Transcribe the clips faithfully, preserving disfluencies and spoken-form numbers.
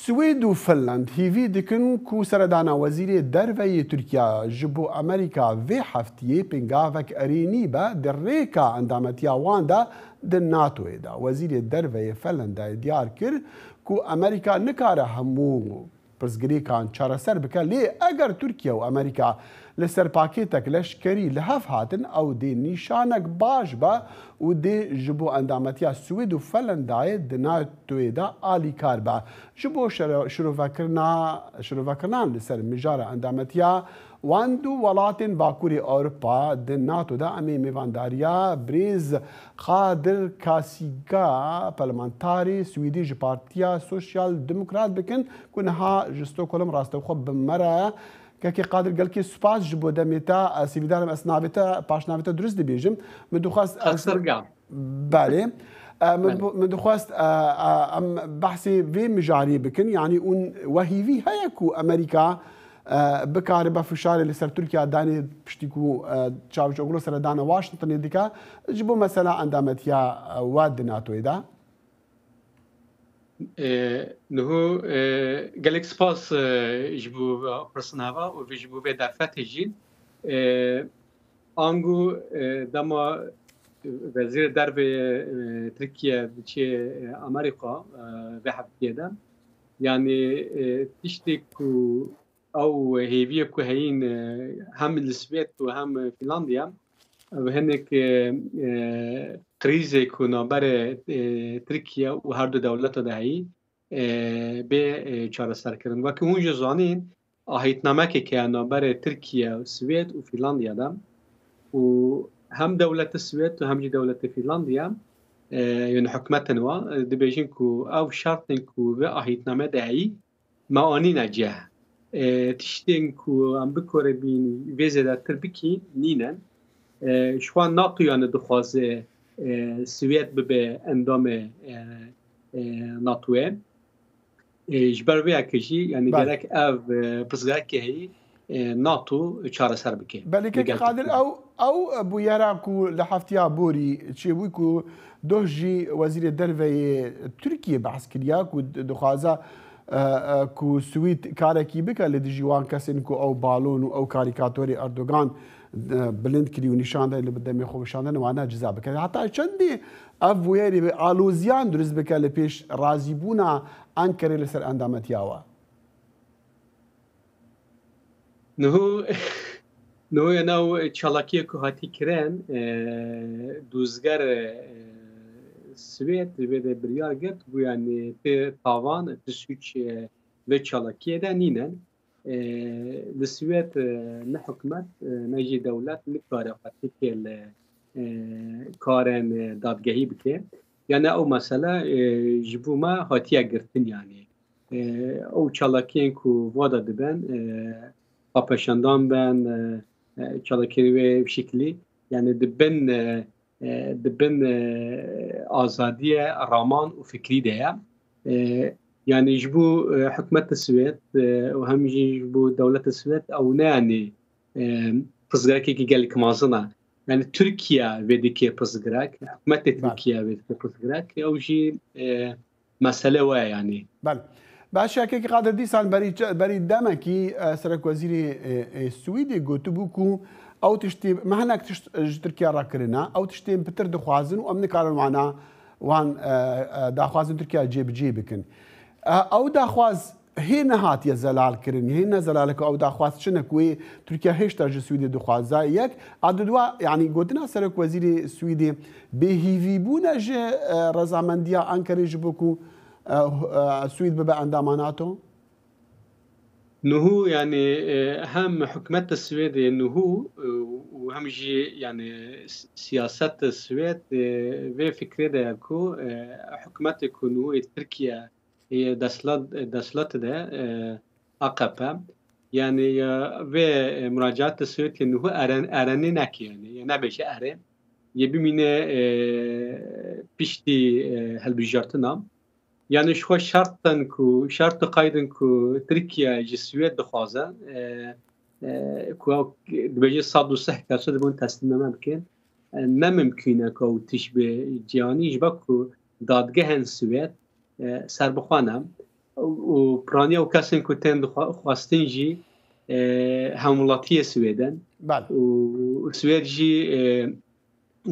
Swêd û Finland hîvî dikin ku seredana wezîrê derve yê Tirkiye ji bo Amerîka vê heftiyê pêngavek erênî be di rêka endametiya wan de di NATOyê de. Wezîrê derve yê Finlandayê diyar kir ku Amerîka nikare hemû pirsgirêkan çareser bike, lê eger Tirkiye û Amerîka li ser pakêtek leşkerî li hev hatin, ew dê nîşanek baş be û dê ji bo endametiya Swêd û Finlandayê di NATOyê de alîkar be. Ji bo şere-, şirovekirina, şirovekirinan li ser mijara endametiya wan du welatên Bakurê Ewropa di NATO de em ê mêvandariya birêz Qadir Kasîga, parlamentarê Swêdî ji Partiya Sosyal Demokrat bikin ku niha ji Stockholm rastewxwe bi me re ye. Kekê Qadir, gelkê spas ji bo demê te. Ez hêvîdar im ez navê te, paşnavê te durist dibêjim. Min dixwest ez Qasirga. Belê. E, min Belê. bu-, min dixwest, e, e, em behsê vê mijarê bikin. Yanî hûn we hîvî heye ku Amerîka, e, bikaribe fişarê li ser Tirkiye danê piştî ku, e, Çavuşoglu seredana Washingtonê dike ji bo mesela endametiya, e, we di NATOyê de? E, Niho, e, gelek spas, e, ji bo pirsina ve û ji bo vê derfetê jî. E, Ango, e, dema Wezîrê Derve, e, Tirkiye diçê, e, Amerîka, e, vê heftiyê de, yanî, e, tiştê ku ew hêviyê ku heyîn, e, hem li Swêd û hem Fînlandiya, ev hinek, e, e, krîzê ku navberê, e, Tirkiye û her du dewleta de heyî, e, bê, e, çareserkirin. Wekî hûn jî zanîn, ahîtnamekê ke navberê Tirkiye û Swêd û Fînlandiya de û hem dewleta Swêd û hem jî dewleta Fînlandiya, e, yani hikûmetên wa, e, dibêjin ku ew şertên ku vê ahîtname de heyî, me anîne cih. E, tiştên ku em bikoribîn vê zêdetir bikî nîne. E, ji xwe NATO yani dixwaze, e, Swêd bibe endamê, e, e, NATOyê. E, ji ber vê yekê jî, yani Belê. gerek ev, e, pirsgirêkê heyî, e, NATO çareser bike. Belê, Li kek gel Qadir, Tirkiye. ew, ew bûyera ku li heftiya borî çêbû ku doh jî Wezîrê Derve yê Tirkiye behs kiriya ku di-, dixwaze, e, e, ku Swîd karekî bike li dijî wan kesên ku ew balon û ew karîkatorê Erdogan, e, bilind kirî û nîşan de li demê xwe weşandin, wana ciza bike. Heta çendî ev bûyerê bi aloziyan dirust bike li pêş razîbûna Enkerê li ser endametiya we? Niho, niho ya nav çalakiyê ku hatî kirin, e, dûzger, e, Swêd li vê de biryar girt, bû yani ti tavan, ti sûc, e, vê çalakiyê de nînin. E, li Swêd, e, ne hikûmet, e, ne jî dewlet nikare xwe têkê li, e, karên, e, dadgehî bike. Yani ew mesele, e, ji bo me hatiye girtin yani. E, ew çalakiyên ku vada dibin, e, xwepeşandan bin, e, e, çalakiyên wê şiklî, yani dibin, e, e, dibin, e, azadiye raman û fikrî de ye. E, yani ji bo, e, hikûmeta Swêd, e, û hem jî ji bo dewleta Swêd ew ne yani, e, pirsgirêkekî gelek mezin e. Yani Tirkiye vê dike pirsgirêk, hikûmeta Belê. Tirkiye vê dike pirsgirêk, ew jî, e, mesele we ye yani. Belê. Baş e, Kekî Qadir, dîsan berî çi-, berî demekî, e, Serekwezîrê, e, e, Swîdê gotibû ku ew tiştê, me hinek tişt ji Tirkiye re kirine, ew tiştên pitir dixwazin û em nikarin wana, wan, e, e, daxwazên Tirkiye cêbicê bikin. E, ew daxwaz hê nehatiye zelal kirin, hê ne zelal e ku ew daxwaz çi ne ku wê Tirkiye hêşta ji Swîdê dixwaze. Yek, a dudwa, yanî gotina Serokwezîrê Swîdê bêhîvîbûn e ji, e, rezamendiya Enkerê ji bo ku, e, e, Swîd bibe endama NATO? Nuhû, yanî, e, hem hikûmeta Swêdê nuhû, e, û hem jî, yanî, s-, siyaseta Swêd, e, vê fikrê de ye ku, e, hikûmetê ku nuhû yê Tirkiye yê deslat-, deslat de, e, A K P, yanî, ya vê, e, muracaata Swêdê nuhû eren-, erenê neke, yanî, ya nebêje erê, yê bimîne, e, piştî, e, hilbijartina. Yanî ji xwe şertin ku, şert û qeydin ku Tirkiye ji Swêd dixwaze, e, e, ku ew dibêje sed û sih kes dibin teslîmname bikin. E, ne mimkûn e ku ew tişt bi cîhanî, ji ber ku dadgehên Swêd, e, serbixwe ne. û piraniya û kesên ku tên dixwa-, xwestin jî, e, hemwelatiyê Swêd in. Belê. Û Swêd jî, e,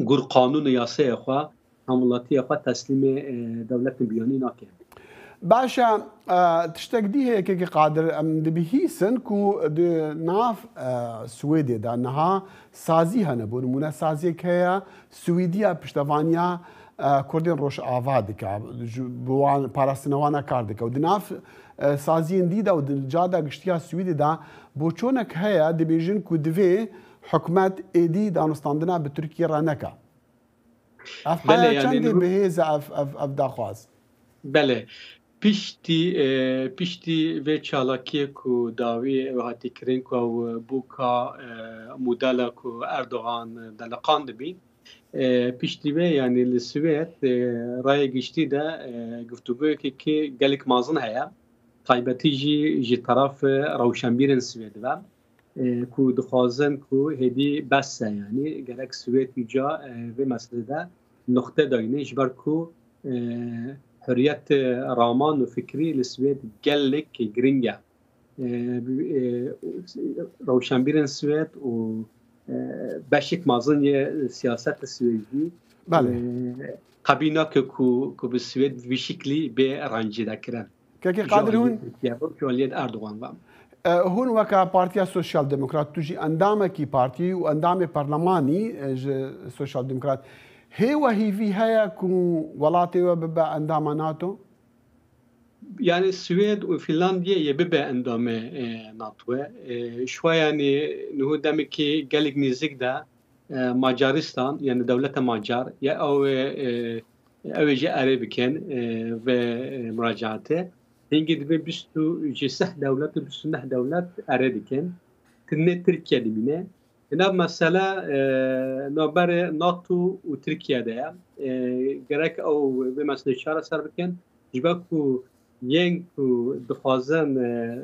gur qanûn û yasaya xwe, hemwelatiyê xwe teslîmê, e, dewletên biyanî nake. Baş e, e, tiştek dî heye kekê Qadir, em dibihîsin ku di nav, e, Swêdê de niha sazî hene. Bo nimûne saziyek heye, Swêdiya piştevaniya, e, Kurdên Rojava dike, ji, bi wan, parastina wan e kar dike. Û di nav, e, saziyên dî de û di ca de giştiya Swêdê de boçonek heye, dibêjin ku divê hikûmet êdî danûstandina bi Tirkiyê re neke. Ev Belê, heye yanî çendê niha- bihêz e ev, ev, ev daxwaz? Belê. Piştî, e, piştî vê çalakiyê ku dawî ew hatî kirin ku ew bûka, e, modela ku Erdogan deliqandibî, e, piştî vê, yanî li Swêd, e, rayê giştî de, e, guftûgoyekê ki gelek mezin heye. Taybetî jî ji terafê rewşenbîrên Swêd ve, e, ku dixwazin ku hêdî bes e, yanî gerek Swêd îca, e, vê meselê de nuqte dayîne, ji ber ku, e, hurriyet raman û fikrî li Swêd gelek giring e. E, bi-, e, rewşenbîrên Swêd û, e, beşek mezin yê siyaseta Swêd jî, Belê. e, qebîl nake ku, ku bi Swêd bi vî şiklî bê rencîdekirin. Kekê Qadir, hûn, Ji aliyê Erdogan ve. E, hûn weke Partiya Sosyal Demokrat, tu jî endamekî partî û endamê perlemanî, e, ji Sosyal Demokrat, hê we hîvî heye ku welatê we bibe endama NATO? Yani Swêd û Finlandiyê yê bibe endamê, e, NATO. E, ji xwe yani niho demekî gelek nêzik de, e, Macaristan, yani dewleta Macar, ya ew ê, e, ew ê jî erê bikin, e, vê, e, muracaatê. Hingî divê bîst û ji sih dewlet û bîst û neh dewlet erê dikin. Tenê Tirkiye dimîne. Di nav mesele, e, navberê NATO û Tirkiye de ye. E, gerek ew vê meselê çareser bikin. Ji ber ku yên ku dixwazin, e,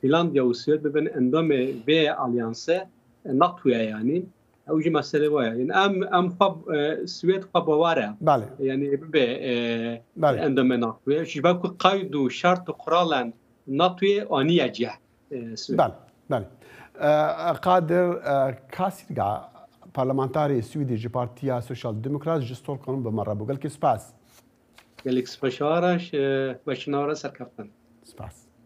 Finlandiya û Swêd bibin endamê vê alyanse, e, NATOyê yanî. Ew jî meselê wa ye. Yani em, em xwe, e, Swêd xwe bawer e. Belê. Yani bibe, e, Belê. endamê NATOyê. Ji ber ku qeyd û şert û quralên NATOyê aniye cih, e, Swêd. Belê, belê. E, Qadir, e, Kasîrga, parlamentarê Swêdê ji Partiya Sosyal Demokrat ji Stockholm bi me re bû. Gelkî spas. Gelek spas Araş, e, başina ara serkeftin. Spas.